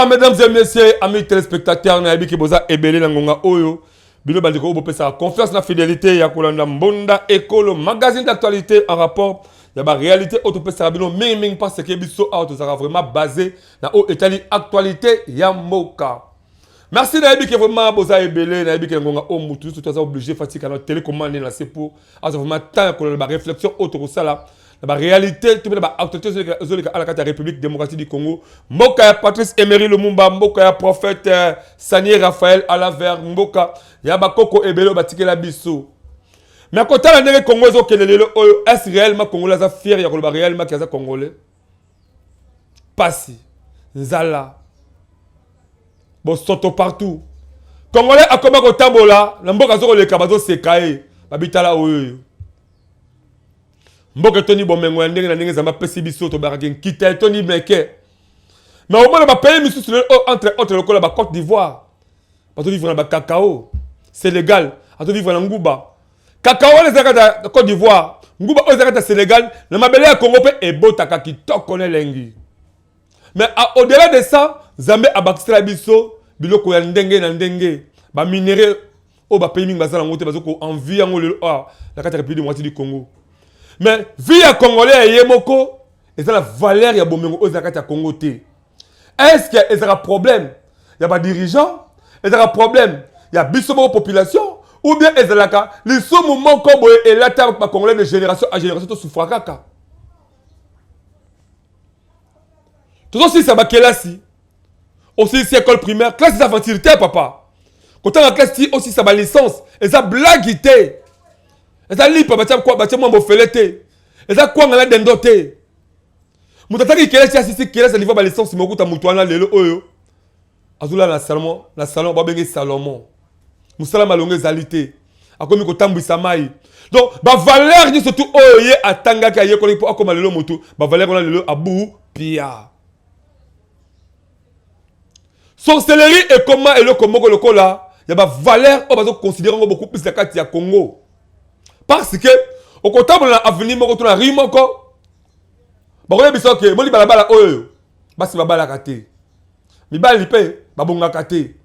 Voilà, mesdames et messieurs, amis téléspectateurs, nayebi ke boza ebele na ngonga oyo. Bino bandeko oyo bopesaka confiance na fidélité ya kolanda Mbonda Ekolo, magazine d'actualité en rapport ya ba réalité oyo topesaka bino mingi mingi, parce que biso awa tozalaka vraiment basé na oyo etali actualité ya mboka. Merci, nayebi ke vraiment boza ebele. Nayebi ke ngonga oyo mutu nyonso toza obligé fatika na télécommande na se pour aza vraiment temps ya kolanda ba réflexion oyo tokosala na ba réalité to mpe na ba actualité ezoleka ala kati ya République démocratique du Congo, mboka ya Patrice Emery Lumumba, mboka ya prophète Sanier Raphaël Alaver, mboka ya bakoko ebele oyo batikela biso. Mais kotala ndenge Congo ezokende lelo oyo, est réellement Congolais aza fier ya koloba réellement ki aza Congolais? Pasi, nzala, bosoto partout. Congolais akoma kotambola na mboka, azokoleka, bazoseka ye, babitala oyo oyo. Mboka etondi bomengo ya ndenge na ndenge Nzambe apesi biso, tobakaki nkita etondi meke. Mais omona bapays misusu lelo oyo, entre autres lokola baCôte d'Ivoire, bazovivre na bacacao. Sénégal azovivre na nguba. Cacao wana ezalaka na Côte d'Ivoire, nguba oyo ezalaka na Sénégal, na mabele ya Congo mpe ebotaka kitoko na elengi. Mais au-delà de ça, Nzambe abakisela biso biloko ya ndenge na ndenge, baminerais oyo bapays mingi baza nango te, baza koenvie yango lelo awa na kati ya République démocratique du Congo. Mais vie ya Congolais ya ye moko eza na valeur ya bomengo oyo eza na kati ya Congo te. Est ce que ezalaka problème ya badirigeant, ezalaka problème ya biso moko population, ou bien ezalaka lisumu moko boye elata bacongolais de génération à génération? Tosufra kaka, tozosilisa bakelasi, osilisi école primaire, classe eza aventure te, papa. Kotanga classe ti osilisa balicence eza blague te, eza lipa batia mwa bofele te, eza kwanga na dendo te. Moto ataki kelasi, asisi kelasi, niveau balicence, mokuta moto wana lelo oyo azolala na salon, na salon babenge Salomon. Mosala malongo ezali te, akomi kotambwisa mai. Donc bavaleur nyonso tu oyo ye atangaki, ayekolaki mpo akóma lelo motu, bavaleur wana lelo abu pia. Sorcellerie ekoma eloko moko lokola ya bavaleur oyo bazoconsidere yango beaucoup plus na kati ya Congo, parce que okotambola na avenue moko to na rue moko, bakoyebisa oke moli balabala oyo basi babalaka te, mibali mpe babongaka te.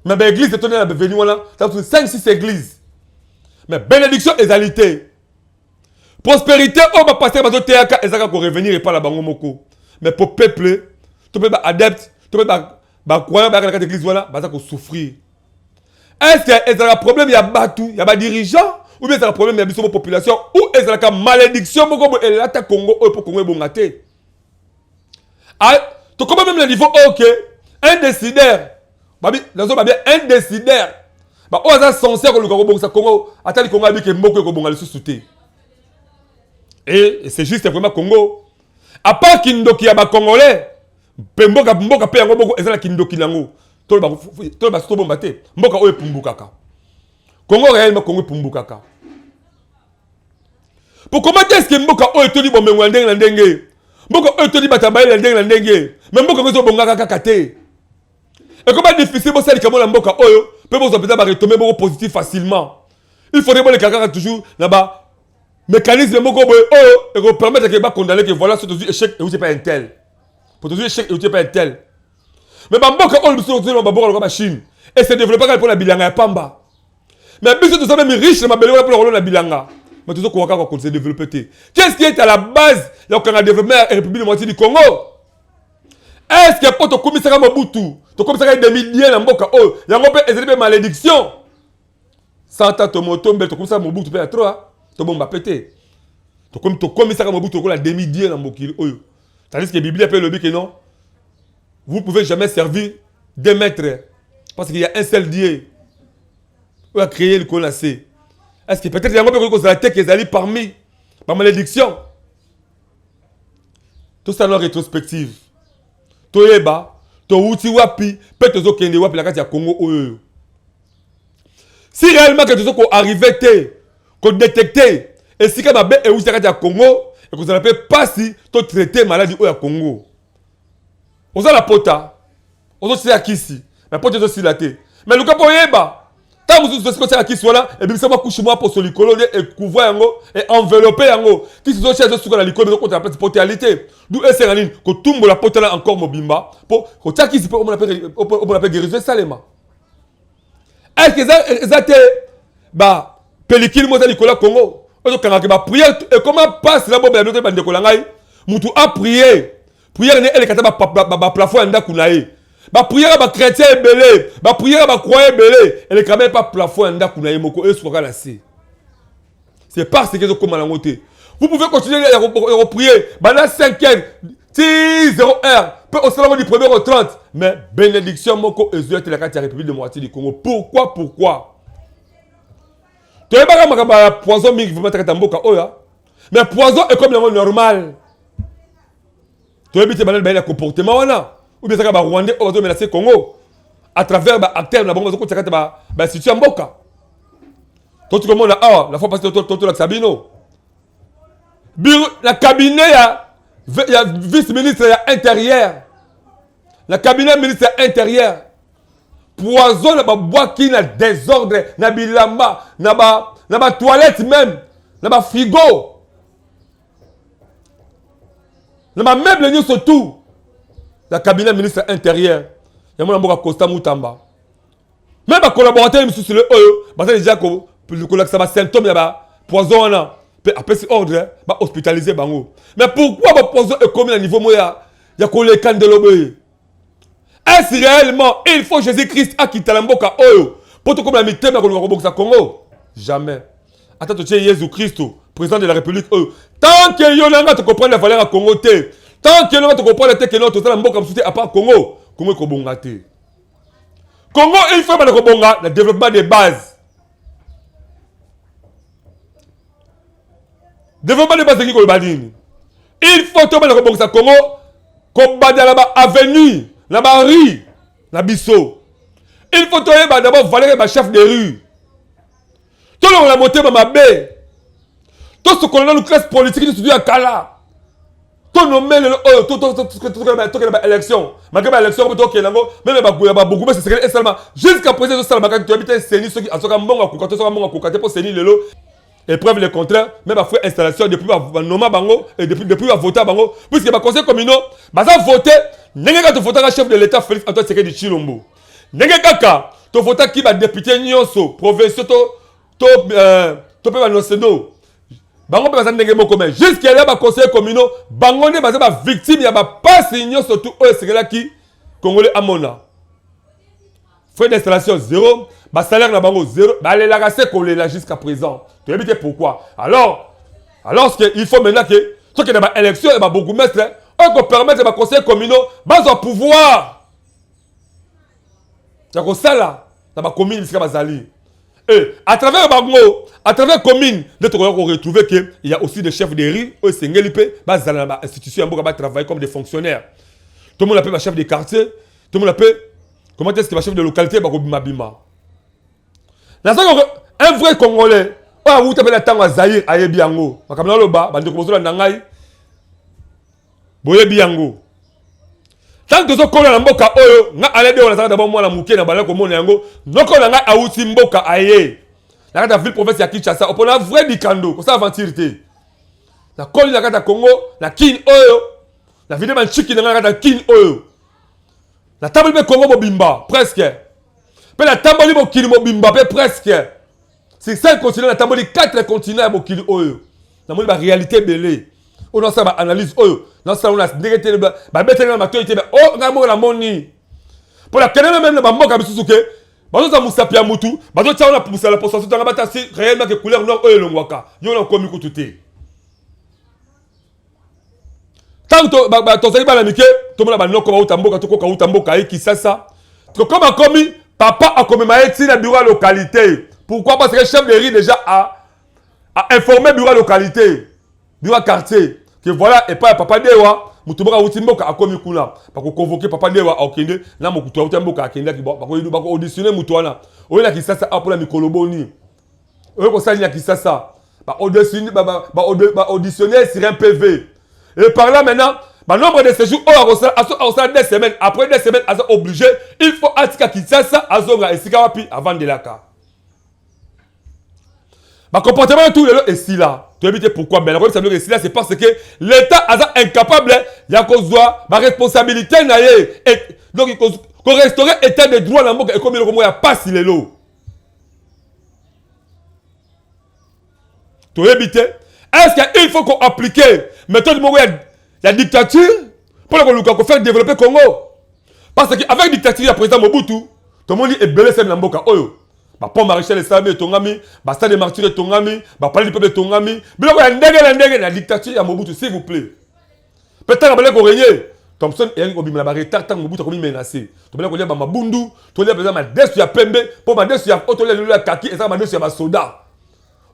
Mais baéglise etondi na avenue wana, 5 6 église, mais bénédiction ezali te. Prospérité oyo bapasteur bazoteyaka ezaka korevenir epai na bango moko, mais po peuple to mpe baadepte to mpe bacroyant bayaka na kati église wana baza kosouffrir. Est ce que ezalaka problème ya bato ya badirigeant, ou bien ezalaka problème ya biso mo population, ou ezalaka malédiction moko boye elata Congo oyo mpo Congo ebonga te? Tokoma même na niveau oyo ke un décideur, babi nazo babi un décideur baoyo aza censé koluka kobongisa Congo, atali Congo, abike mboka ekobonga lisusu te. Et c'est juste vraiment Congo, à part kindoki ya bacongolais mpe mboka, mboka mpe yango moko eza na kindoki nango. Toloba tobomba te, mboka oyo epumbukaka, Congo réellement, Congo epumbukaka. Po comment est-ce que mboka oyo etoli bomengo ya ndenge na ndenge, mboka oyo etoli bato ya bayele ya ndenge na ndenge, mais mboka yango ezobongaka kaka te? Ekoma difficile bosalika mona mboka oyo mpe bozwa mpenza baretombées moko positif facilement. Il faudrait boleka kaka toujours na ba mécanisme moko boye oyo ekopermettre ke bacondamner ke voilà, so tozwi échec euti epai intel, po tozwi échec euti epai intel. Mais bamboka oyo biso tozwi, bamboka lokola bachine, e se développe kaka mpona bilanga ya pamba. Mais biso toza même riche na mabele wana mpona kolona bilanga, mais tozokoka kaka kose développer te. Qu'est-ce qui est à la base ya kokanga développement ya République démocratique du Congo? Est ce que mpo tokomisaka Mobutu, tokomisaka demi dieu na mboka oyo, yango mpe ezali mpe malédiction? Santa tomoto mbe tokomisaka Mobutu mpe ya trop, tobomba mpe te, tokomisaka Mobutu lokola demi dieu na mokili oyo, tandis que Biblia mpe elobi ke non, vous pouvez jamais servir deux maîtres, parce qu'il y a un seul Dieu oyo a créé likolo na se. Est ce que peut-être yango mpe koki kozala te ke ezali parmi bamalédiction? Tosala rétrospective, toyeba towuti wapi mpe tozokende wapi na kati ya Congo oyo. Si réellement ke tozo koarrive te kodétecte esika mabe ewuti na kati ya Congo, ekozala mpe mpasi totraite maladie oyo ya Congo. Oza na pota, ozotia kisi, mais pota ezosila te. Mais luka mpo oyeba Ntango mosusu tosi kotiaka kisi wana, ebimisa mwa couche mwa poso likolo nde ekouvre yango, enveloppe yango. Kisi ezotia, ezosuka na likolo, ezokota na place, pota yali te. Du esenga nini? Kotumbola pota na encore mobimba mpo kotia kisi mpe omona mpe guérison esalema. Est-ce eza te ba pelikili mo eza likolo ya Congo ozokangaka baprière? Ekoma mpasi na bobela bino te, bandeko na ngai. Mutu aprier, prière ne eleka ta baplafond ya ndako na ye. Baprière ya bachrétien ebele, baprière ya bacroyant ebele eleka même pa plafond ya ndako na ye moko, esukaka na se. C'est parce que ezokóma nango te. Vous pouvez continuer ya koprier banda 5 heures ti 0 heure, mpe osalango du premier au 30, mais bénédiction moko ezoya te na kati ya République démocratique du Congo. Pourquoi? Pourquoi? Toyebaka makambo ya poison mingi vraiment kati ya mboka oyo, mais poison ekomi yango normal. Toyebi te banani bayeli ya comportement wana, ou bien ezaka barwandais oyo bazomenacer Congo à travers baacteur na bango, bazokotisa kati bainstitution ya mboka. Toti komona awa la fois passée, totolakisa bino bureau na cabinet ya vice ministre ya Intérieur, na cabinet ministre ya Intérieur, poison na babwaki na désordre na bilamba, na batoilette, même na bafrigo, na bameuble nyonso, tout na cabinet ministre Intérieur ya mwana mboka Constant Mutamba. Même bacollaborateur misusu le oyo baza déjà kolakisa basymptôme ya bapoison wana, mpe apesi ordre bahospitaliser bango. Mais pourquoi bapoison ekomi na niveau moko ya koleka ndelo boye? Est-ce réellement il faut Jésus Christ akita na mboka oyo mpo tokóma na mitema ya koluka kobongisa Congo? Jamais. Ata totie Yesu Kristo président de la République oyo, tant que yo na nga tokocomprendre valeur ya Congo te, tant que yo na nga tokocomprendre te que no tozala mboka mosusu te à part Congo, Congo ekobonga te. Congo, il faut bana kobonga na développement de base. Développement de base elingi koloba nini? Il faut tobanda kobongisa Congo, kobanda na baavenue, na barue na biso. Il faut toyeba d'abord valeur ya bachef de rue, tolongola motema mabe, tosokola nanu classe politique nyonso ya kala. Tonommer lelo oyo, tokende baélection. Malgré baélection po tokende yango, même ya babourgmestre esekeli esalama, jusqu'à présent ezosalama kaka. Toyebi te CENI soki azoka mbongo akoka te, soka mbongo akoka te, mpo CENI lelo épreuve le contraire. Même bafrais installation depuis banoma bango et depuis bavota bango, puisque baconseil communaux baza vote ndenge kaka tovotaka chef de l'État Félix Antoine Tshisekedi Tshilombo, ndenge kaka tovotaki badéputé nyonso provinciaux to mpe banationaux, bango mpe baza ndenge moko. Mais jusque là, baconseiller communaux, bango nde baza bavictime ya bapasi nyonso tu oyo esengelaki Congolais amona. Frais d'installation zéro, basalaire na bango zéro, balelaka se kolela jusqu'à présent. Toyebi te pourquoi. Alors que il faut maintenant que tokende baélection ya babourgmestre oyo kopermettre baconseiller communaux bazwa pouvoir ya kosala na bacommune bisika bazali. Et à travers bango, à travers commune nde tokoka koretrouver que il y a aussi des chefs de rue oyo esengeli mpe bazala na bainstitution ya mboka, batravailler comme des fonctionnaires. Tomona mpe bachef de quartier, tomona mpe comment est-ce que bachef de localité bakobimabima. Nazaki un vrai Congolais oyo awuta mpe na ntango ya Zaire, ayebi yango. Makambo naloba, bandeko bozolanda ngai, boyebi yango. Ntango tozokola na mboka oyo, nga alebi oyo nazalaka d'abord mwana moke, na banda komona yango. Noko na ngai awuti mboka, aye na kati ya ville province ya Kinshasa, opona vrai dikando, kosala aventure te. Nakoli na kati ya Congo, na Kine oyo, na vide banchiki na ngai na kati ya Kine oyo. Natamboli mpe Congo mobimba presque, mpe natamboli mokili mobimba mpe presque. Sur cinq continent, natamboli quatre continent ya mokili oyo. Namoni baréalité ebele oyo nasala baanalyse oyo, nasala na ndenge te babeteli na matoi te. O ngai moko namoni, mpo nakende même na bamboka misusu ke bazozwa mosapi ya mutu, bazotia wana mosala poso tanga bata si réellement ke couleur noire oyo elongwaka yo na okomi kutu te. Ntango tozali bana mike, tomona banoko bauta mboka, tokoka uta mboka ye Kisasa, tokoma komi papa akomema ye ntina bureau ya localité. Pourquoi? Parce que chef de rue déjà a informé bureau ya localité, bureau ya quartier, que voilà, epai ya papa Dewa, motu moko awuti mboka akomi kuna. Bakoconvoquer papa Dewa, akokende na mokutu awuti mboka akendaki. Bakoauditionner motu wana oyo na Kisasa awa mpona mikolo boni, oyo kosala nini na Kisasa. Baauditionner sur un PV et par là maintenant banombre de séjour oyo akosala, 2 semaines. Après 2 semaines, aza obligé, il faut atika Kinshasa, azonga esika wapi avandelaka. Bacomportement tout lelo esila, toyebi te pourquoi. Mais nakoyebisa biloko esila, c'est parce que l'État aza incapable ya kozwa baresponsabilité na ye. Donc korestaurer état de droit na mboka ekomi eloko moko ya pasi lelo. Toyebi te, est ce que il faut koappliquer méthode moko ya dictature mpona koluka kofaire développer Congo? Parce que avec dictature ya président Mobutu, tomoni ebele semi na mboka oyo. Bapont Maréchal esalami, etongami, bastade de martyr etongami, bapalais du peuple etongami, biloko ya ndenge na ndenge na dictature ya Mobutu, s'il vous plaît. Mpe ntango abandaki korégner, Thomson eyaki kobima na baretard. Ntango Mobutu akomi menace, tobandaki kolia bamabundu, tolia mpenza madesu ya pembe, mpo madesu ya oyo tolia lelo ya kaki ezaka madesu ya basoda.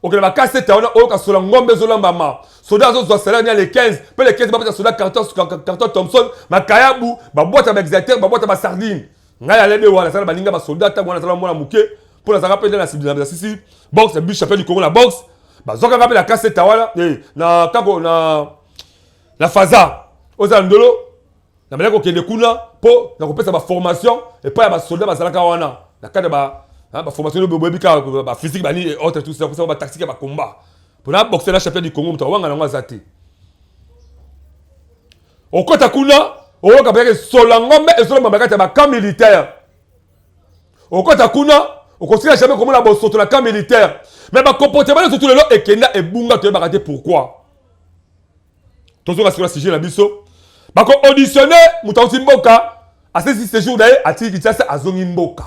Okende bakasete wana, oyoka sola ngombe ezolambama. Soda azozwa salaire nia le 15, mpe le 15 bapesa soda carton Thomson, makayabu, babwata baexacteur, babwata basardine. Ngai alebe wana azala baninga basoldat. Ntango wana azala mwana moke, mpo nazalaka mpe nde na sisi boxe na champion du Congo na boxe. Bazwaka nga mpe na kaseta wana na kako na faza ozala ndolo. Nabandaki kokende kuna mpo na kopesa baformation epai ya basoldat bazalaka wana na kati ya baformation. Boyebi kaka baphysique, banini et autres, tout ça, kopesa batactique ya bacombat mpo na boxe na champion du Congo. Moto awanga nango aza te. Okota kuna, oyoka mpeke sola ngombe ezolamba kati ya bacamp militaire. Okota kuna, okosila jamais komona bosoto na camp militaire. Mais bacomportement nyonso tu lelo ekenda, ebunga, toyebaka te pourquoi. Tozonga sikoyo na sujet na biso. Bako-auditionne moto auti mboka, asilisi séjour na ye, atiki Kinshasa, azongi mboka.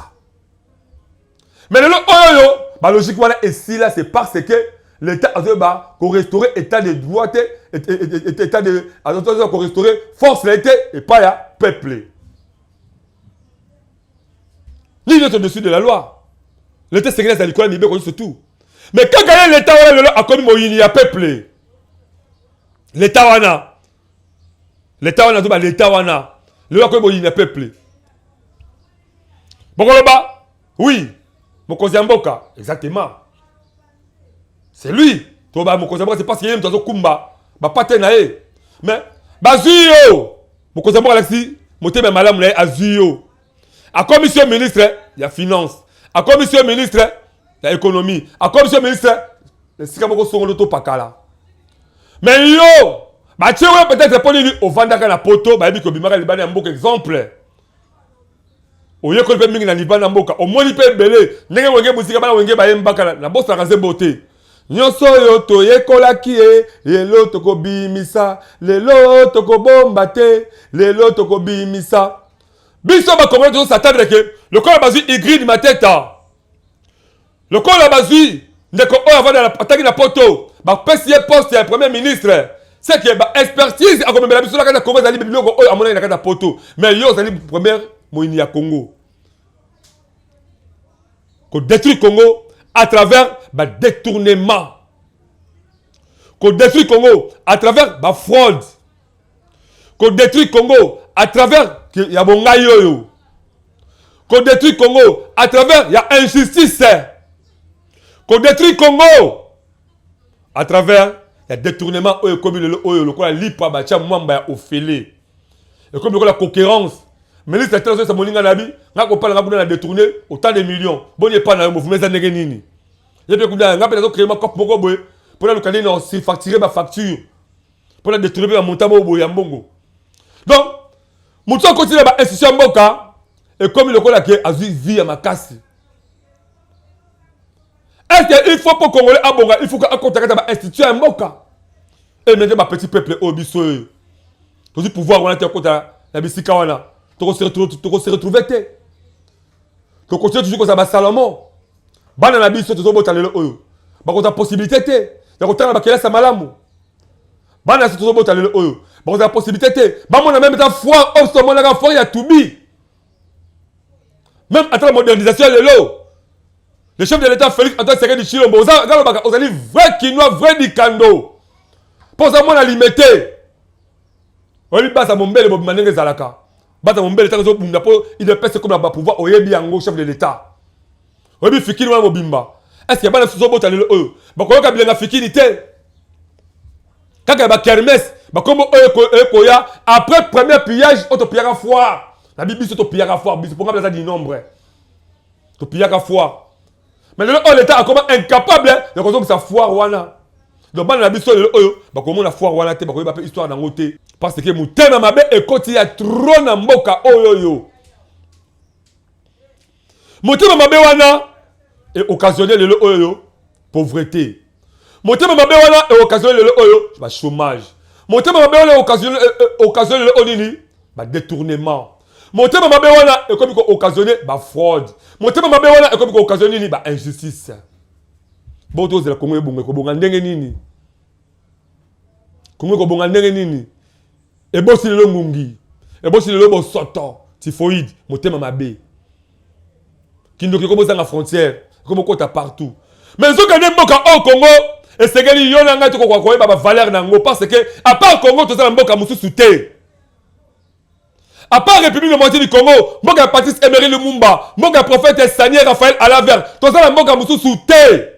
Mais lelo oyo balogique wana esila. C'est parce que l'État azoyeba korestaurer état de droit te, état de azoyeba korestaurer force na ye te epai ya peuple. Nini nyonso au-dessus de la loi. L'État esengeli azala likolo ya mibeko nyonso tout. Mais kaka ye l'État wana lelo akomi moyini ya peuple. L'État wana, l'État wana, azoba l'État wana lelo akomi moyini ya peuple. Bokoloba oui, mokonzi ya mboka, exactement, c'est lui. Toba mokonzi ya mboka, c'est parce que ye moto azokumba bapate na ye. Mais bazwi yo, mokonzi ya mboka alakisi motema ya malamu na ye, azwi yo, akomisi yo ministre ya finance, akomisi yo ministre ya économie, akomisi yo ministre esika moko songolo to pakala. Mais yo batie oyo peut-être mpo nini? Ovandaka na Poto, bayebi kobimaka libanda ya mboka. Exemple, oyekoli mpe mingi na libanda ya mboka, omoni mpe ebele ndenge Wenge Mosika, bana Wenge bayembaka. Nabosanaka nzembo te: nyonso oyo toyekolaki ye, lelo tokobimisa, lelo tokobomba te, lelo tokobimisa. Biso bakongolais tozos'attendre ke lokola bazwi Ingrid Mateta, lokola bazwi ndeko oyo avanda ataki na Poto, bapesi ye poste ya premier ministre, c'est que baexpertise akomemela biso na kati ya Congo ezali biloko oyo amonaki na kati ya Poto. Mais yo ozali première moyini ya Congo, kodétruire Congo à travers badétournement, kodétruire Congo à travers bafraude, kodétruire Congo à travers ya bongai oyo, kodétruire Congo à travers ya injustice, kodétruire Congo à travers ya détournement oyo ekomi lelo oyo lokola lipa batia mwamba ya ofele, ekomi lokola concurrence. Ministre te azoyesa moninga na bi nga kopala nga kuna na détourné autant de millions. Boni epa na yo, mouvement eza ndenge nini? Ye mpe kuna, nga mpe nazocréer macope moko boye mpona luka nini na surfacturer bafacture, mpona détourner mpe bamontant moko boye ya mbongo. Donc motu akoti na bainstitution ya mboka, ekomi lokola ke azwi vie ya makasi. Est ce que il faut mpo Congolais abonga, il faut ke akota kati ya bainstitution ya mboka? Emende bapetit peuple oyo, biso oyo tozwi pouvoir wana te, akota na bisika wana, tokose retrouver te. Tokontinue toujours kozala basalomon. Bana na biso tozobota lelo oyo bakozala possibilité te ya kotanga bakelasi ya malamu. Bana biso tozobota lelo oyo bakozala possibilité te bamona même ata foire oyo tomonaka, foire ya Tubi. Même ata la modernisation ya lelo, le chef de l'État Félix Antoine Tshisekedi Tshilombo, ozalobaka ozali vrai Kinois, vrai dikando, mpo oza mwana Limete. Oyebi basa mombele mobima ndenge ezalaka, basa mombele ntango ezobunda mpo UDPS ekoma na bapouvoir. Oyebi yango, chef de l'État, oyebi fikini wana mobimba. Est ce que bana biso tozobota lelo oyo bakoyoka bilenga fikini te? Kaka ya bakermesse, bakombo oyo ekoya après premier pillage oyo topillaka foire na biso. Topillaka foire biso, mpo nga aza du nombre, topillaka foire. Mais lelo oyo l'État akoma incapable ya kozongisa foire wana. Donc bana na biso lelo oyo bakomona foire wana te, bakoyeba mpe histoire nango te, parce que motema mabe ekoti ya trop na mboka oyo oyo. Motema mabe wana e occasionné lelo oyo pauvreté. Motema mabe wana e occasionné lelo oyo ba chômage. Motema mabe wana e occasionné lelo oyo nini? Ba détournement. Motema mabe wana ekomi ko occasionner ba fraude. Motema mabe wana ekomi ko occasionner nini? Ba injustice. Bongo tozela Kongo ebonga, ekobonga ndenge nini? Kongo ekobonga ndenge nini? Ebosi lelo ngungi, ebosi lelo bosoto, typhoïde, motema mabe. Kindoki ekomi ozanga frontière, ekomi okota partout. Mais nzoka nde mboka oyo Congo esengeli yo na ngai tokoka koyeba ba valeur na yango, parce que à part Congo toza na mboka mosusu te. À part République démocratique du Congo, mboka ya Patrice Emery Lumumba, mboka ya prophète Sanier Raphaël Alaver, toza na mboka mosusu te.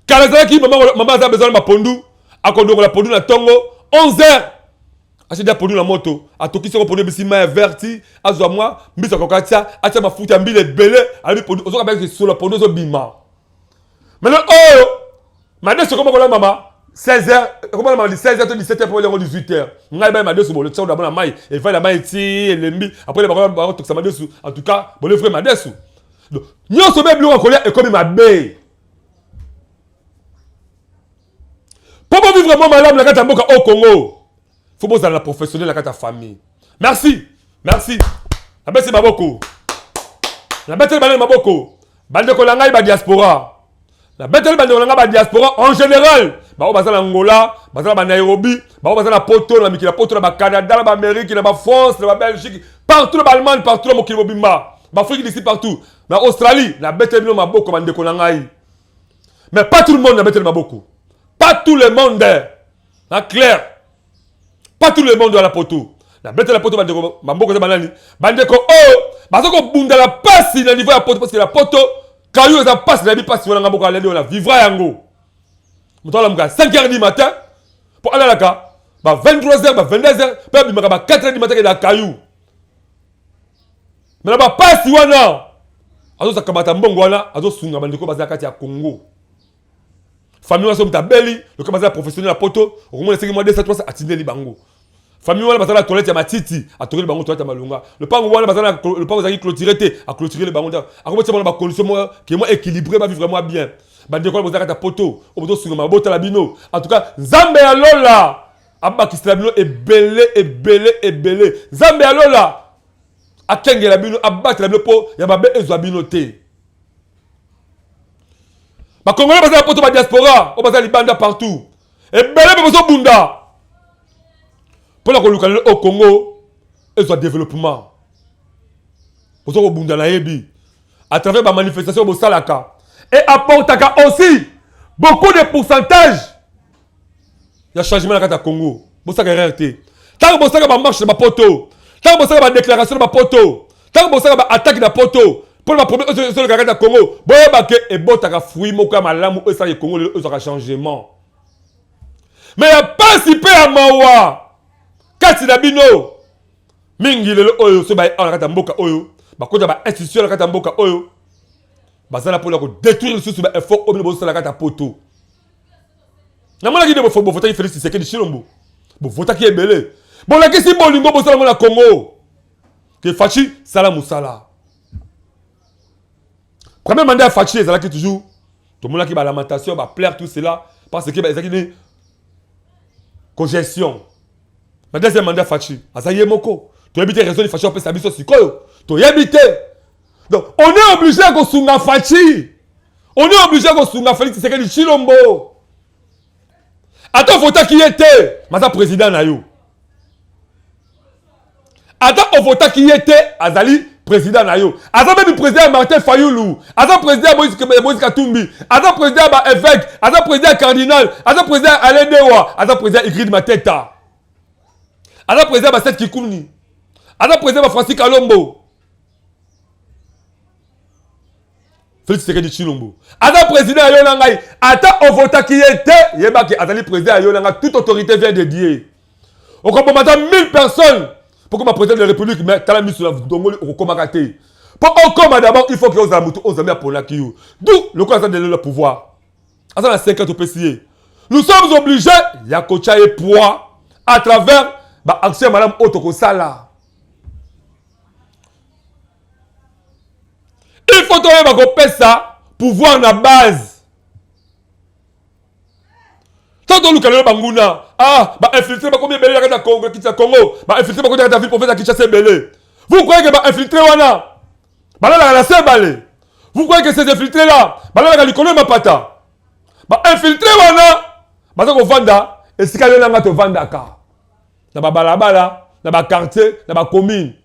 Kala ezalaki mama, mama aza besoin na mapondu, akodongola pondu na tongo 11 heures, atia pondu na moto, atokisi yango pondu, ebisi mai ya vert ti azwa mwa mbisi, akoka atia, atia mafuta ya mbila ebele, alobi pondu ozoka baki solo pondu ezobima. Maintenant oyo madesu ekoma kolambama 16 heures, ekoma kolambama 16 heures to 17 heures, po yango 18 heures. Ngai bai madesu bolo tia d'abord na mai, evali na mai ti elembi, après bakotokisa madesu. En tout cas bole vrai madesu. Donc nyonso be biloko ya kolia ekomi mabe. Mpo bovivre mwa malamu na kati ya mboka oyo Congo, faut bozala na professionnel na kati ya famille. Merci, merci. Nabeti maboko, nabeteli banani maboko, bandeko na ngai ba diaspora. Nabeteli bandeko na ngai ba diaspora en général, baoyo baza na Angola, baza na ba Nairobi, baoyo baza na Poto, na mikili ya Poto, na ba Canada, na ba Amérique, na ba France, na ba Belgique, partout, na ba Allemagne, partout na mokili mobimba, ba Afrique d'ici, partout, na Australie. Nabeteli bino maboko, bandeko na ngai. Mais pas tout le monde nabeteli maboko, pas tout le monde na clair, pas tout le monde ala Poto. Nabetela Poto bandeko, bamboka eza banani, bandeko oyo baza kobundala pasi na niveau ya Poto, parce que na Poto kayu eza pasi. Nayebi pasi wana, nga moko aleli wana, vivra yango. Moto alamuka 5 heures du matin mpo alalaka ba 23 heures, ba 22 heures, mpe abimaka ba 4 heures du matin kenda kayu. Me na bapasi wana azokamata mbongo wana, azosunga bandeko baza na kati ya Congo. Famille wana, so moto abeli, lokola baza na professionnel ya Poto, okomona eseki mwa 200, 300 atindeli bango. Famille wana baza na toilette ya matiti, atongeli bango toilette ya malonga. Lopango wana baza na lopango ezalaki clôturé te, aclôturé bango ndako, akomotia bango na bacondition moko ke mwa équilibré, bavivre mwa bien. Bandeko wana boza kati ya Poto oyo bozosunga mabotala bino, en tout cas Nzambe ya lola abakisela bino ebele, ebele, ebele. Nzambe ya lola akengela bino, abatela bino mpo ya mabe ezwa bino te. Bakongolais baza na Poto, badiaspora oyo baza libanda partout, ebele mpe bozobunda mpona koluka lelo oyo Congo ezwa développement. Boza kobunda, nayebi, à travers bamanifestation bosalaka et apportaka aussi beaucoup de pourcentage ya changement na kati ya Congo. Bosalaka erreur te ntango bosalaka bamarche na bapoto, ntango bosalaka badéclaration na bapoto, ntango bosalaka baattaque na Poto mpona baproblème oyo ezoleka kati ya Congo. Boyeba ke ebotaka fruit moko ya malamu oyo esalaka Congo lelo ezwaka changement. Mais ya pasi mpe ya mawa, kati na bino mingi lelo oyo, so baye awa na kati ya mboka oyo, bakota bainstitution na kati ya mboka oyo, bazala mpona kodétruire lisusu baeffort oyo bino bozosala kati ya Poto. Namonaki nde bovotaki Félix Tshisekedi Tshilombo, bovotaki ebele, bolakisi bolingo bosala ngo na Congo ke Fatshi sala mosala. Premier mandat ya Fatshi ezalaki toujours, tomonaki balamentation, bapleurs, tout cela, parce que ezalaki ni congestion. Na deuxième mandat, Fatshi aza ye moko, toyebi te raison Fatshi apesa biso sikoyo, toyebi te. Donc on est obligé ya kosunga Fatshi, on est obligé ya kosunga Félix Tshisekedi Tshilombo. Ata ovotaki ye te, maza président na yo. Ata ovotaki ye te, azali président na yo. Aza même président ya Martin Fayulu, aza président ya Moïse Katumbi, aza président ya baévêque, aza président ya cardinal, aza président ya Alain Dewa, aza président ya Ingrid Mateta, aza président ya Baseth Kikuni, aza président ya Francis Kalombo. Félix Tshisekedi Tshilombo aza président ya yo na ngai. Ata ovotaki ye te, yebaki azali président ya yo na ngai. Toute autorité vient de Dieu. Okoboma ata 1000 personnes, Mpo koma président de la République, mais tala miso na dongoli, okokomaka te. Mpo okoma, d'abord il faut que ozala moto oyo Nzambe aponaki yo. Du lokola aza lelo na pouvoir, aza na 5 ans, topesi ye, nous sommes obligés ya kotya ye poids à travers baaction ya malamu oyo tokosala. Il faut toyeba kopesa pouvoir na base. Tant toluka lelo banguna, ah, bainfiltré bakomi ebele na kati ya Congo, kiti ya Congo, bainfiltré bakomi na kati ya ville province ya Kinshasa ebele. Vous croyez que bainfiltré wana balalaka na se bale? Vous croyez que ces infiltrés là balalaka likolo ya mapata? Bainfiltré wana baza kovanda esika yo nanga tovandaka, na babalabala, na baquartier, na bacommune.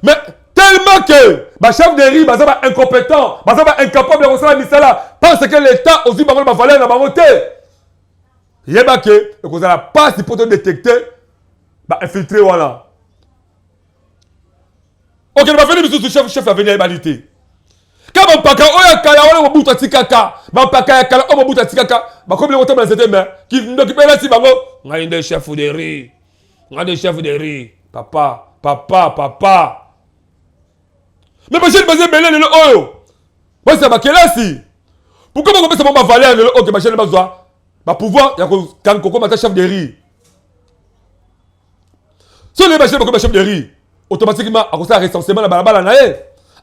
Mais tellement que bachef de rue baza baincompétent, baza baincapable ya kosala misala, parce que l'État ozwi bango na bavaleur na bango te, yeba ke ekozala mpasi mpo todétecte bainfiltré wana. Okende baveni misusu, chef aveni ayebani te. Ka bampaka oyo ya kala wana Mobutu atikaka, bampaka ya kala oyo Mobutu atikaka, bakomi leko kotambola nzete, me kindoki mpe elati bango. Ngai nde chef de rue, ngai nde chef de rue. Papa, papa, papa, me bajeune baza ebele lelo oyo bazwa bakelasi. Pourquoi bakopesa bango bavaleur lelo oyo ke bajeune bazwa bapouvoir ya kokoma ata chef de rue? Soki lelo bajeune bakomi bachef de rue, automatiquement akosala recensement na balabala na ye,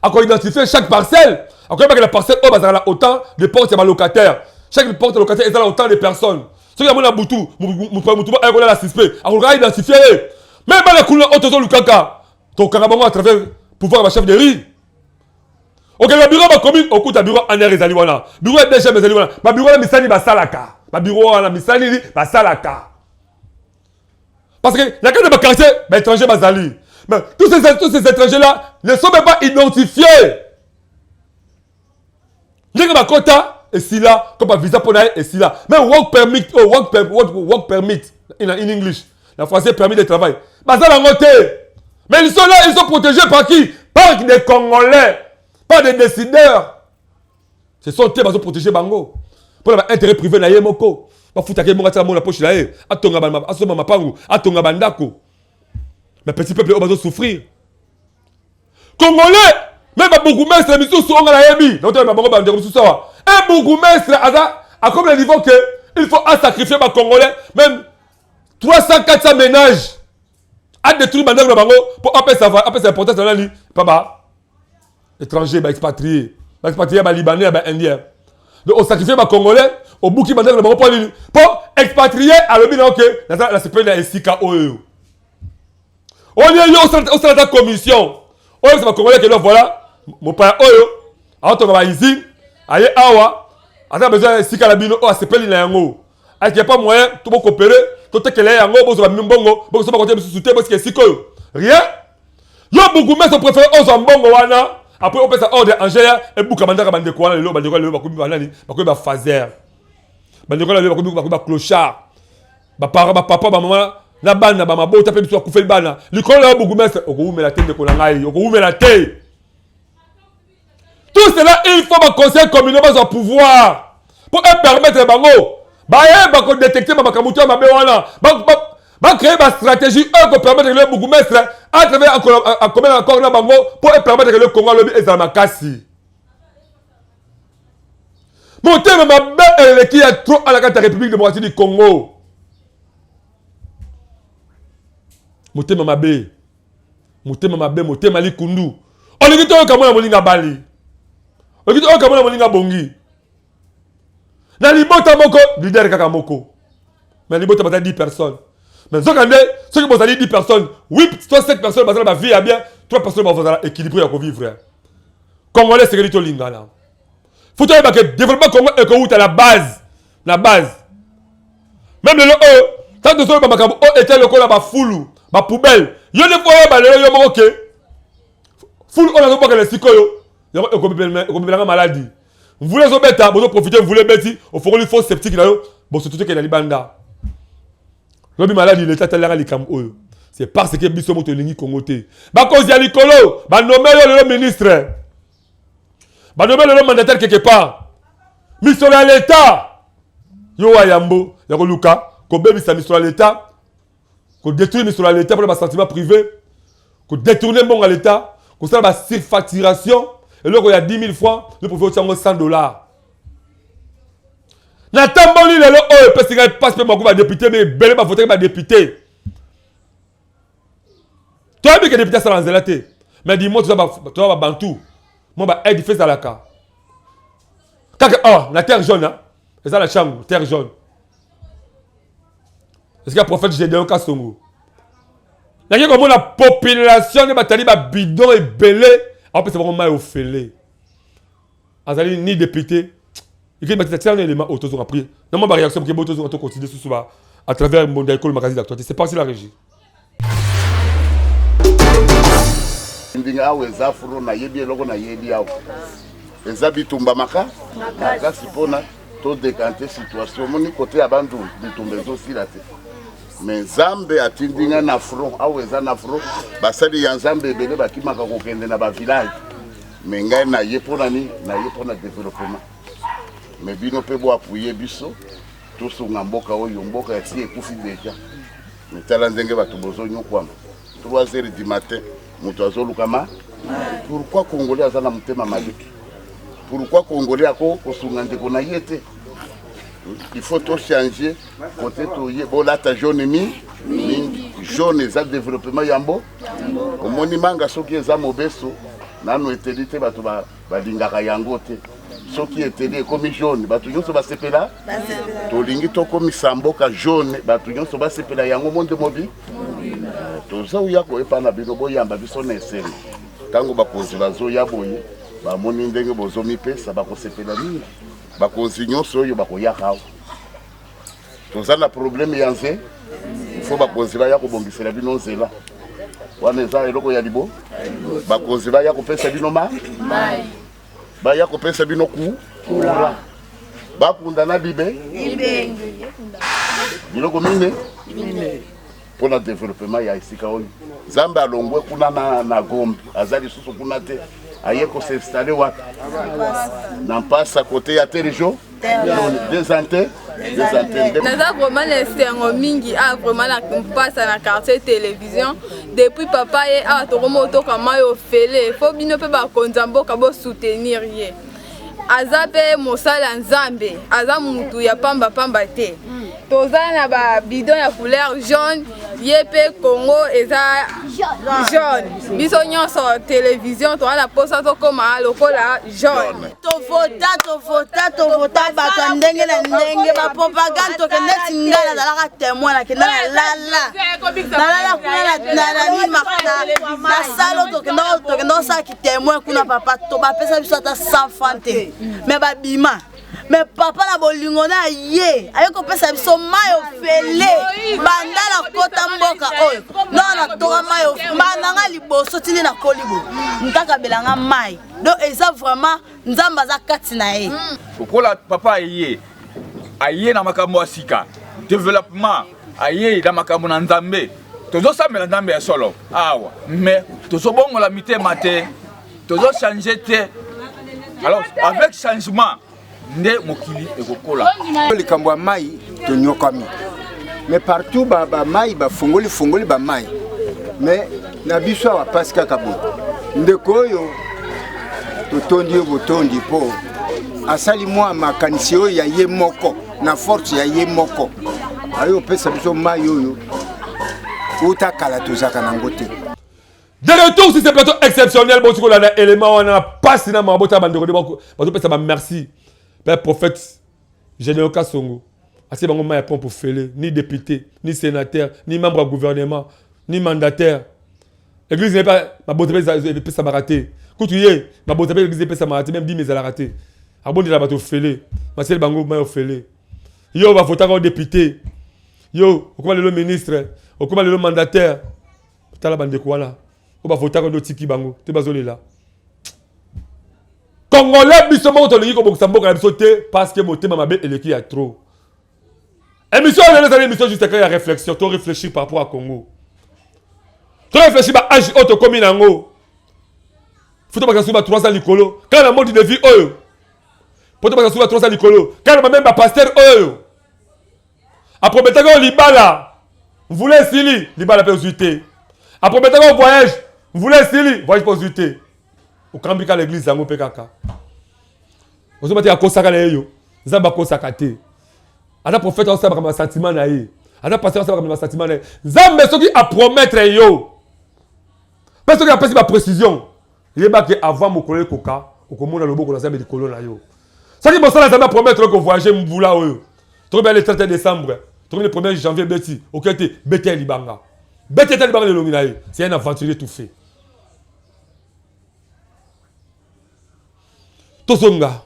akoidentifie chaque parcelle, akoyebaka na parcelle oyo bazalaka na autant de porte ya balocataire, chaque porte locataire ezala autant de personnes. Soki amoni na butu mutu aya kolala suspect, akoluka identifie ye. Me bana kuna oyo tozolukaka, tokanga bango à travers pouvoir ya bachef de rue. Okende na bureau bacommune, okuta bureau ANR ezali wana, bureau ya DGM ezali wana. Babureau wana misali basalaka, babureau wana misali nini basalaka? Parce que na kati ya baquartier, baétranger bazali, mais tous ces étrangers là ne sont même pas identifiés. Ndenge bakota esila comme bavisa mpo na ye esila, même work permit, oh, work permit in English, na français permis de travail, baza nango te. Mais ils sont là, ils sont protégés par qui? Par des Congolais, par des décideurs. Ce sont eux bazo protéger bango mpona baintérêt privé na ye moko. Bafutaka ye moko, atika mona poche na ye, atonga, asomba mapangu, atonga bandako. Mais petit peuple oyo bazosouffrir, Congolais, même babourgmestre misusu onga nayebi, nakotelema bango, bandeko misusu awa, un bourgmestre aza akomi na niveau que il faut asacrifier bacongolais, même 300, 400 ménages, adétruire bandako na bango mpo apesa importance na nani? Pa ba étranger, baexpatrié, baexpatrié, balibanais, baindien. Donc osacrifie bacongolais, obuki bandako na bango mpo nini? Mpo expatrié alobi na oke naza nasepeli na esika oyo. Olie yo osala ta commission oyo eza bacongolais kelo. Voilà, mopaya oyo aotonga bausine, aye awa, aza besoin ya esika na bino oyo asepeli na yango. Ayeke pas moyen to bokopere, totekela ye yango, bozwa mbongo, bokosomba kote misusu te, bosika esika oyo. Rien. Yo bourgmestre préféré ozwa mbongo wana, après opesa ordre angele ebuka bandaka bandeko wana. Lelo bandeko lelo bakomi banani? Bakomi bafaser. Bandeko wana lelo bakomi baclochard, bapara, bapapa, bamama na bana, bamabota mpe biso bakufeli bana likolo na yo. Bourgmestre, okowumela te, ndeko na ngai, okowumela te. Tout cela, il faut baconseil communaux bazwa pouvoir mpo epermettre bango bayeba kodétecte bamakambo to ya mabe wana, bacréer bastratégie oyo kopermettre le bourgmestre à travers akomela accord na bango mpo epermettre que le Congo alobi ezala makasi. Motema mabe eleki ya trop ala kati ya République démocratique du Congo. Motema mabe, motema mabe, motema likundu. Olingi toyoka mwana molinga bali, olingi toyoka mwana molinga bongi na libota moko, leader kaka moko, mais libota baza 10 personnes. Mais nzoka nde soki bozali 10 personnes, 8 to 7 personnes baza na bavie ya bien, 3 personnes bazala équilibré ya kovivre. Congolais, esengeli tolingana. Faut toyeba ke développement Congo ekowuta na base, na base. Même lelo oyo, ntango tozoloba makambo oyo ete lokola bafulu, bapoubelle, yo nde faut oyeba lelo yo moko ke fulu oyo nazobwakela esika oyo, yango ekomemelanga maladi. Mvula ezobeta, bozoprofite, mvula ebeti, ofongoli fosse septique na yo, bosoto tokende na libanda, lobi maladi. Leta atalelaka likambo oyo, c'est parce que biso moto elingi Kongo te. Bakonzi ya likolo banome yo lelo ministre, banome lelo mandataire quelque part, misolo ya leta yo wa yambo ya koluka kobebisa misolo ya leta, kodétruire misolo ya leta mpona basentiment privé. Ko détourner mbongo ya l'État, kosala ba surfacturation, eloko ya 10 000 francs, yo préfère otia yango 100 dollars. Natamboli lelo oyo epesi ngai mpasi mpe mako badepute me ebele bavotaki badepute. Toyebi ke depute asala nzela te, mais du moins toza babantu mwa ba aide fe ezalaka kaka awa na terre jaune, eza na Tshangu, terre jaune esika prophète Gédéon Kasongo. Nake komona population nde batali babidon ebele, aopesa bango mai ofele. Azali ni député ekei batisa tia na élément oyo tozonga prie na mwa baréaction moke boyo tozonga tocontinue susu ba à travers Mbonda Ekolo magazine d'actualité. C'est parti, la régie. Ndinga awa eza furo, nayebi eloko nayebi awa eza bitumba maka makasi mpona todécanter situation. Omoni kote ya Bandundu, bitumba ezosila te, mais Nzambe atindi ngai na front. Awa eza na front, basali ya Nzambe ebele bakimaka kokende na bavillage, mais ngai naye mpona nini? Naye mpona développement. Mais bino mpe boappuyer biso, tosunga mboka oyo. Mboka esi ekufi déjà, mais tala ndenge bato bozonyokwama. 3 heures du matin, moto azoluka ma. Pourquoi Congolais aza na motema mabe? Pourquoi Congolais ako kosunga ndeko na ye te? Il faut tochanger kote. Toye bolata jaune mi mingi. Jaune eza développement yambo. Omoni manga, soki eza mobeso, nano eteli te, bato balingaka yango te. Soki eteli, ekomi jaune, bato nyonso basepela. Tolingi tokomisa mboka jaune, bato nyonso basepela yango. Monde mobi tozoya koyepa na bino, boyamba biso na esengo. Ntango bakonzi bazoya boye, bamoni ndenge bozomipesa, bakosepela mingi. Bakonzi nyonso oyo bakoyaka awa, toza na problème ya nze. Ifo bakonzi baya kobongisela bino nzela wana, eza eloko ya libo. Bakonzi baya kopesa bino ma, baya kopesa bino ku courant, bakunda na bibe biloko mine mpona développement ya esika oyo. Nzambe alongwe kuna na Gombe, aza lisusu kuna te, aye kos'installer wapi? Na Mpasa, kote ya terre jaune, des antennes, des antennes. Naza vraiment na esengo mingi awa, vraiment na Mpasa, na quartier télévision. Depuis papa ye awa, tokoma otoka mai ofele. Fo bino mpe bakonzi ya mboka bosoutenir ye. Aza mpe mosali ya Nzambe, aza mutu ya pambapamba te. Toza na babidon ya couleur jaune, ye mpe Congo eza jaune. Biso nyonso télévision toza na mposa tokóma lokola jaune. Tovota, tovota, tovota bato ya ndenge na ndenge, bapropagande. Tokende ti ngai nazalaka témoin, nakenda, nalala, nalala kuna na salo. Tokenda kosalaki témoin kuna. Papa to bapesa biso ata 100 franc te, mais babima. Mais papa na bolingo na ye aye kopesa biso mai ofele. Banda nakota mboka oyo, nao natoka mai mbanda nga liboso tindi nakoli boye, ntakabelanga mai. Donc eza vraiment Nzambe aza kati na ye. Lokola papa aye, aye na makambo ya sika, développement, aye na makambo na Nzambe. Tozosambela Nzambe ya solo awa, mais tozobongola mitema te, tozochanger te. Alors avec changement nde mokili ekokola. Likambo ya mai, tonyokami, mais partout bamai bafongoli fongoli bamai, mais na biso awa pasi kaka boye. Ndeko oyo totondi yo botondi mpo asali mwa makanisi oyo ya ye moko, na force ya ye moko, aye opesa biso mai oyo uta kala tozalaka nango te. De retour sur ce plateau exceptionnel, bon, na élément wana pasi na mabota bandeko nde bazopesa ba merci. Père prophète Gédéon Kasongo atie bango mai ya pompe ofele. Ni député, ni sénateur, ni membre ya gouvernement, ni mandataire. Église ne mabota mpe epesamaka te. Kutu ye mabota mpe église epesamaka te, même dîme ezalaka te. Abondela bato ofele, maseli bango mai ofele. Yo bavotaka o député, yo okoma lelo ministre, okoma lelo mandataire. Tala bandeko wana oyo bavotaka nde otiki bango te, bazolela. Congolais biso moko tolingi kobongisa mboka na biso te, parce que motema mabe eleki ya trop. Émission oyo lelo ezali émission juste ya réflexion. To réfléchir par rapport à Congo, to réfléchir ba âge oyo tokómi nango. Faut tobakisa susu ba 3 ans likolo kaka na mode de vie oyo, po tobakisa susu ba 3 ans likolo kaka na bameme bapasteur oyo aprometaki oyo libala, mvula esili, libala mpe ozwi te. Aprometaki oyo voyage. Mvula esili, voyage mpo ozwi te. Okambi kaka l'église yango mpe kaka. Ozomba te akosaka na ye yo. Nzambe akosaka te. Ata prophète asala makambo ya sentiment na ye. Ata pasteur asala makambo ya sentiment na ye. Nzambe soki a promettre yo. Mpe soki apesi ba précision, yeba ke avant mokolo ekoka, okomona loboko na Nzambe likolo na yo. Soki bosala Nzambe a promettre ko voyager mvula oyo. Tokomi le 31 décembre, tokomi le 1er janvier beti, oke te, beta ye libanga. Beta ata libanga na elongi na ye. C'est un aventurier tout fait. Tozonga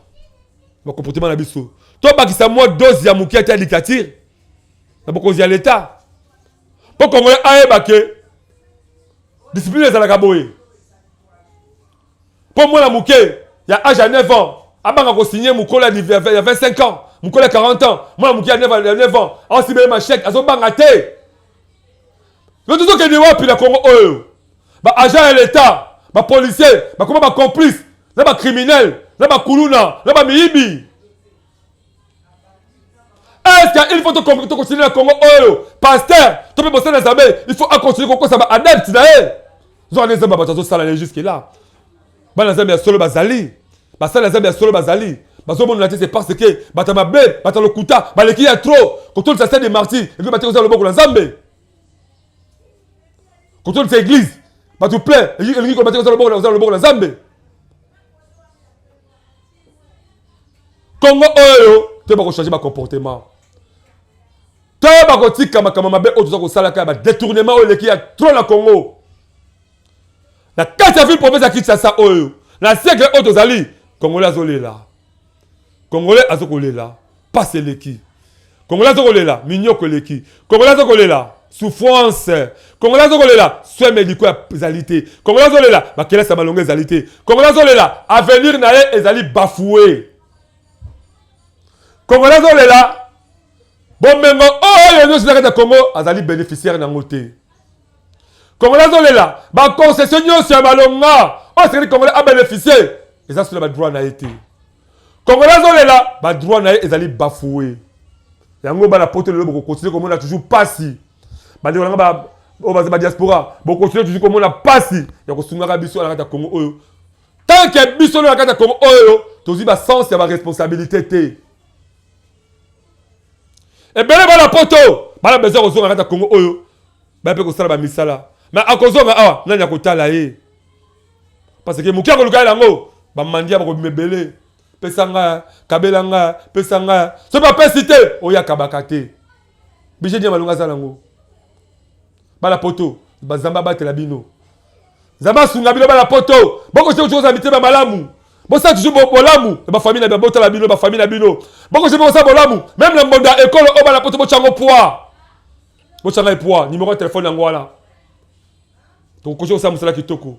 ba comportement na biso. Tobakisa mwa dose ya moke ata ya dictature na bokonzi ya l'État. Mpo Congolais ayeba ke discipline ezalaka boye. Mpo mwana moke ya age ya 9 ans abanga kosigne mokolo ya 25 ans, mokolo ya 40 ans, mwana moke ya 9 ans aosibele machèque azobanga te. Yo tozokende wapi na Congo oyo? Ba agent ya l'État, ba policiers, bakoma ba complice na ba criminels, na ba kuluna, na ba miyibi. Est-ce qu'il faut to continuer na Congo oyo? Pasteur, to pe bosala Nzambe, il faut a continuer kokosa ba adeptes na ye. Zoka nde Nzambe bato azosala na ye jusque là. Bana Nzambe ya solo bazali. Basali ya Nzambe ya solo bazali. Bazomonana te, c'est parce que bato ya mabe, bato ya lokuta baleki ya trop. Kotolisa stade des martyrs, ekoki bate kozala loboko na Nzambe. Kotolisa église, bato plein, elingi koloba te kozala loboko na Nzambe. Congo oyo te bako changer ba comportement. Te bakotika makambo mabe oyo toza kosalaka ya ba détournement oyo eleki ya trop na Congo. Na kati ya ville province ya Kinshasa oyo, na siècle oyo tozali, Congolais azolela. Congolais azokolela, pasi eleki. Congolais azokolela, minyoko eleki. Congolais azokolela, souffrance. Congolais azokolela, soins médicaux ezali te. Congolais azolela, bakelasi ya malonga ezali te. Congolais azolela, avenir na ye ezali bafoué. Congolais azolela, bomengo oyo nyonso na kati ya Congo azali bénéficiaire nango te. Congolais azolela, ba concession nyonso ya malonga oyo esengeli Congolais a bénéficier eza solo ba droit na ye te. Congolais azolela, ba droit na ye ezali bafoué. Yango bana poto lelo bokokontinue komona toujours pasi. Bandeko na nga ba oyo baza ba diaspora, bokontinue toujours komona pasi ya kosungaka biso na kati ya Congo oyo. Tant que biso na kati ya Congo oyo tozwi ba sens ya ba responsabilité te. Ebele bana poto bana besoin kozonga na kati ya Congo oyo baya mpe kosala ba misala. Mais akozonga awa nani akotala ye? Parce que moke akoluka ye nango bamandia bakobima ebele. Pesa nga, kabela nga, pesa nga. Soki bapesi te, oyo akabaka te. Budget nini malonga aza nango? Bana poto, bazamba abatela bino. Nzambe asunga bino bana poto. Bokosi kozala mitema malamu. Bosala toujours bolamu na ba famille na bino, botala bino ba famille na bino. Bokosi bosala bolamu même na mbonda ya ekolo oyo bana poto botyango poids. Botyanga ye poids, numéro ya telefone yango wana. Tokoki kosala mosala kitoko.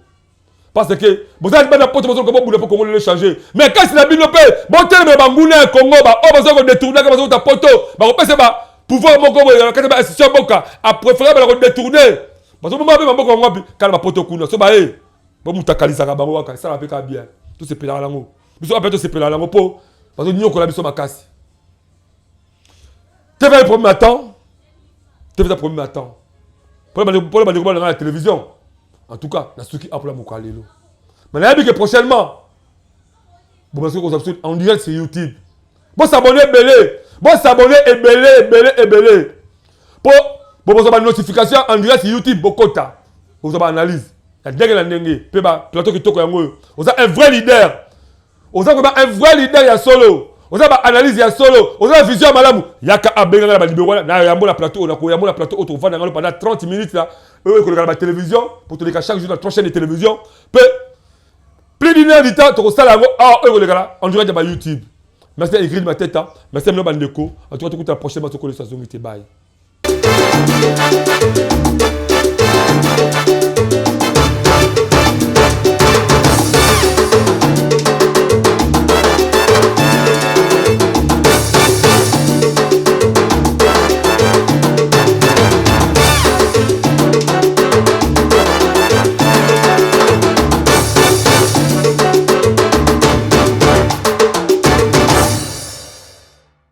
Parce que bozali bana poto bozoluka bobunda mpo Congo lelo changer. Mais kasi na bino mpe botelemela banguna ya Congo ba oyo baza kodetournaka bazokota poto bakopesa ba pouvoir moko boye na kati ya ba institution ya mboka a préféré bala kodetourner bazoboma mpe maboko yango wapi kala bapoto kuna so baye bomutakalisaka bango kaka esala mpe kaka bien tosepelaka nango biso ape tosepelaka nango mpo bazonyokola biso makasi. TV problème à temps, TV problème à temps. Pour les bandeko na télévision. En tout cas, na suki apola mokalelo. Mais nayebi que prochainement bon soki kozwa biso en direct sur YouTube. Bo s'abonner ebele, bo s'abonner ebele ebele ebele. Po bokozwa ba notification en direct sur YouTube bokota. Bokozwa ba analyse ya ndenge na ndenge pe ba plateau kitoko yango oyo. Oza un vrai leader. Oza vraiment un vrai leader ya solo. Oza ba analyse ya solo. Oza na vision ya malamu. Yaka abenga nga na ba libero wana na yambo na plateau na ko yambo na plateau oyo tokovanda ngalo pendant 30 minutes là. Oyo ekoleka na ba télévision pour toleka chaque jour na 3 chaînes de télévision. Pe plus d'une heure du temps tokosala yango awa oyo ekoleka na en direct ya ba YouTube. Merci à Ingrid Mateta. Merci à Mino Bandeko. En tout cas, tokuta prochainement tokolesa zongi te bye.